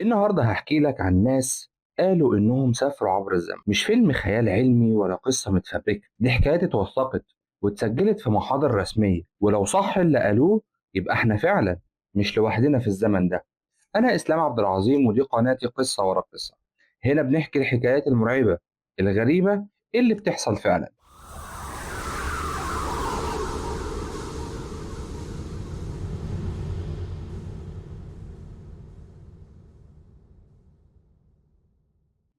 النهارده هحكي لك عن ناس قالوا إنهم سافروا عبر الزمن. مش فيلم خيال علمي ولا قصة متفبركة، دي حكايات اتوثقت واتسجلت في محاضر رسمية، ولو صح اللي قالوه يبقى احنا فعلا مش لوحدنا في الزمن ده. أنا إسلام عبد العظيم، ودي قناتي قصة ورا قصة. هنا بنحكي الحكايات المرعبة الغريبة اللي بتحصل فعلا.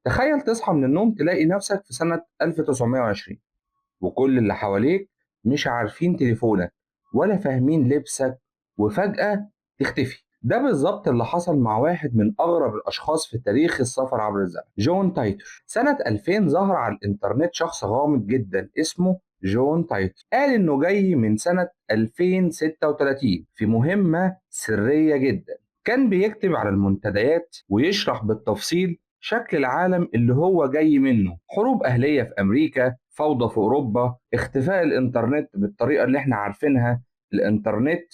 تخيل تصحى من النوم تلاقي نفسك في سنة 1920، وكل اللي حواليك مش عارفين تليفونك ولا فاهمين لبسك، وفجأة تختفي. ده بالظبط اللي حصل مع واحد من أغرب الأشخاص في تاريخ السفر عبر الزمن، جون تايتر. سنة 2000 ظهر على الإنترنت شخص غامض جدا اسمه جون تايتر. قال إنه جاي من سنة 2036 في مهمة سرية جدا. كان بيكتب على المنتديات ويشرح بالتفصيل شكل العالم اللي هو جاي منه: حروب أهلية في أمريكا، فوضى في أوروبا، اختفاء الإنترنت بالطريقة اللي احنا عارفينها، الإنترنت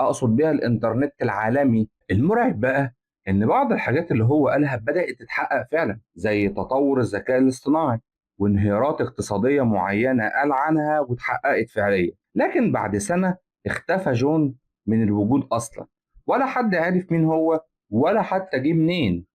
أقصد بيها الإنترنت العالمي. المرعب بقى إن بعض الحاجات اللي هو قالها بدأت تتحقق فعلا، زي تطور الذكاء الاصطناعي وانهيارات اقتصادية معينة قال عنها واتحققت فعليا. لكن بعد سنة اختفى جون من الوجود أصلا، ولا حد عارف مين هو ولا حتى جه منين.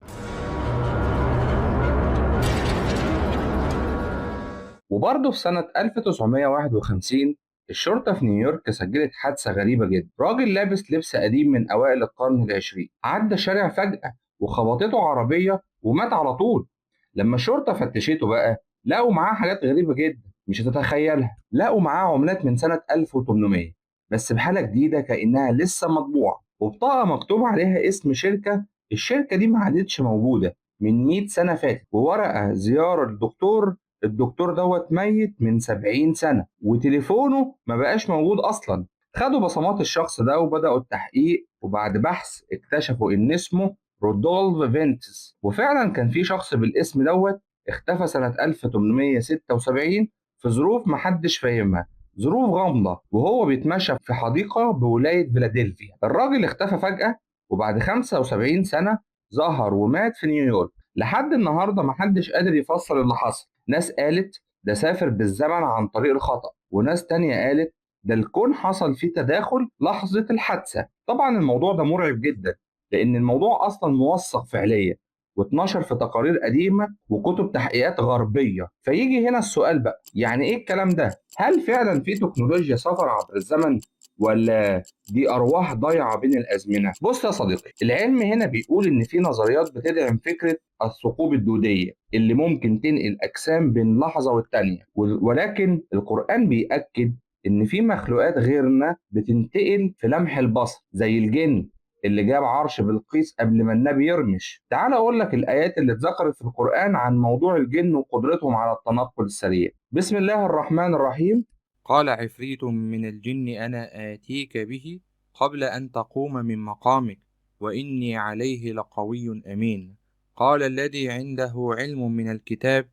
وبرضه في سنة 1951 الشرطة في نيويورك سجلت حادثة غريبة جدا. راجل لابس لبس قديم من أوائل القرن العشرين عدى الشارع فجأة وخبطته عربية ومات على طول. لما الشرطة فتشته بقى لقوا معاه حاجات غريبة جدا مش هتتخيلها. لقوا معاه عملات من سنة 1800 بس بحالة جديدة كأنها لسه مطبوعة، وبطاقة مكتوب عليها اسم شركة، الشركة دي ما عادتش موجودة من 100 سنة فاتت، وورقة زيارة للدكتور، الدكتور دوت ميت من 70 سنة، وتليفونه ما بقاش موجود أصلا. خدوا بصمات الشخص ده وبدأوا التحقيق، وبعد بحث اكتشفوا إن اسمه رودولف فينتس، وفعلا كان في شخص بالاسم دوت اختفى سنة 1876 في ظروف محدش فاهمها، ظروف غامضة، وهو بيتمشى في حديقة بولاية فيلادلفيا. الراجل اختفى فجأة، وبعد 75 سنة ظهر ومات في نيويورك. لحد النهاردة محدش قادر يفسر اللي حصل. ناس قالت ده سافر بالزمن عن طريق الخطأ، وناس تانية قالت ده الكون حصل فيه تداخل لحظة الحادثة. طبعا الموضوع ده مرعب جدا، لأن الموضوع أصلا موثق فعليا واتنشر في تقارير قديمة وكتب تحقيقات غربية. فيجي هنا السؤال بقى، يعني إيه الكلام ده؟ هل فعلا في تكنولوجيا سفر عبر الزمن، ولا دي أرواح ضايعة بين الأزمنة؟ بص يا صديقي، العلم هنا بيقول إن في نظريات بتدعم فكرة الثقوب الدودية اللي ممكن تنقل أجسام بين لحظة والتانية، ولكن القرآن بيأكد إن في مخلوقات غيرنا بتنتقل في لمح البصر، زي الجن اللي جاب عرش بلقيس قبل ما النبي يرمش. تعال أقول لك الآيات اللي اتذكرت في القرآن عن موضوع الجن وقدرتهم على التنقل السريع. بسم الله الرحمن الرحيم. قال عفريت من الجن أنا آتيك به قبل أن تقوم من مقامك وإني عليه لقوي أمين. قال الذي عنده علم من الكتاب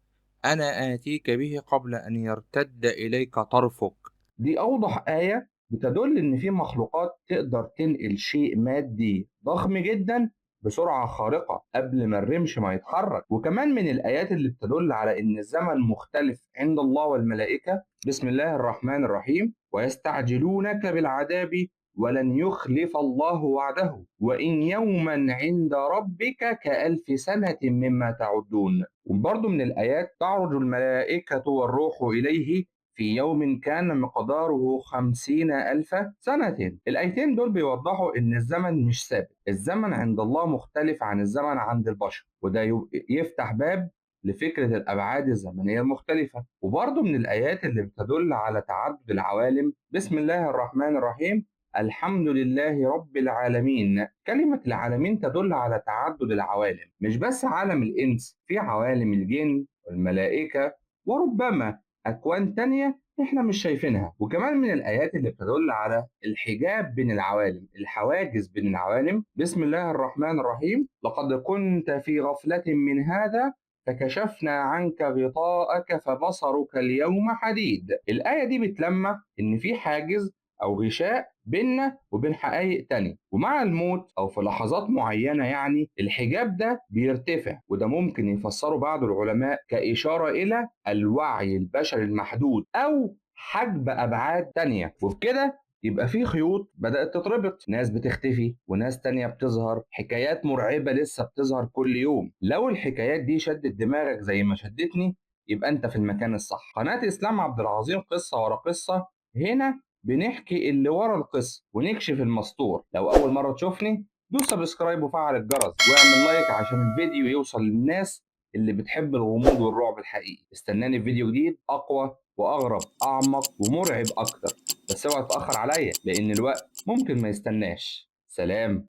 أنا آتيك به قبل أن يرتد إليك طرفك. دي أوضح آية بتدل إن في مخلوقات تقدر تنقل شيء مادي ضخم جدا بسرعة خارقة قبل ما الرمش ما يتحرك. وكمان من الآيات اللي بتدل على إن الزمن مختلف عند الله والملائكة، بسم الله الرحمن الرحيم: ويستعجلونك بالعذاب ولن يخلف الله وعده وإن يوما عند ربك كألف سنة مما تعدون. وبرضه من الآيات: تعرج الملائكة والروح إليه في يوم كان مقداره 50,000 سنة. الآيتين دول بيوضحوا إن الزمن مش ثابت، الزمن عند الله مختلف عن الزمن عند البشر، وده يفتح باب لفكرة الأبعاد الزمنية المختلفة. وبرضه من الآيات اللي بتدل على تعدد العوالم، بسم الله الرحمن الرحيم: الحمد لله رب العالمين. كلمة العالمين تدل على تعدد العوالم، مش بس عالم الإنس، في عوالم الجن والملائكة وربما أكوان تانية إحنا مش شايفينها. وكمان من الآيات اللي بتدل على الحجاب بين العوالم، الحواجز بين العوالم، بسم الله الرحمن الرحيم: لقد كنت في غفلة من هذا فكشفنا عنك غطاءك فبصرك اليوم حديد. الآية دي بتلمح إن في حاجز أو غشاء بيننا وبين حقائق تانية، ومع الموت أو في لحظات معينة يعني الحجاب ده بيرتفع، وده ممكن يفسره بعض العلماء كإشارة إلى الوعي البشري المحدود أو حجب أبعاد تانية. وبكده يبقى في خيوط بدأت تتربط، ناس بتختفي وناس تانية بتظهر، حكايات مرعبة لسه بتظهر كل يوم. لو الحكايات دي شدت دماغك زي ما شدتني يبقى انت في المكان الصح. قناة اسلام عبد العظيم، قصة ورا قصة، هنا بنحكي اللي ورا القصة ونكشف المستور. لو أول مرة تشوفني دوس subscribe وفعل الجرس واعمل like عشان الفيديو يوصل للناس اللي بتحب الغموض والرعب الحقيقي. استناني في فيديو جديد أقوى وأغرب، أعمق ومرعب أكتر، بس اوعى تتأخر عليا لأن الوقت ممكن ما يستناش. سلام.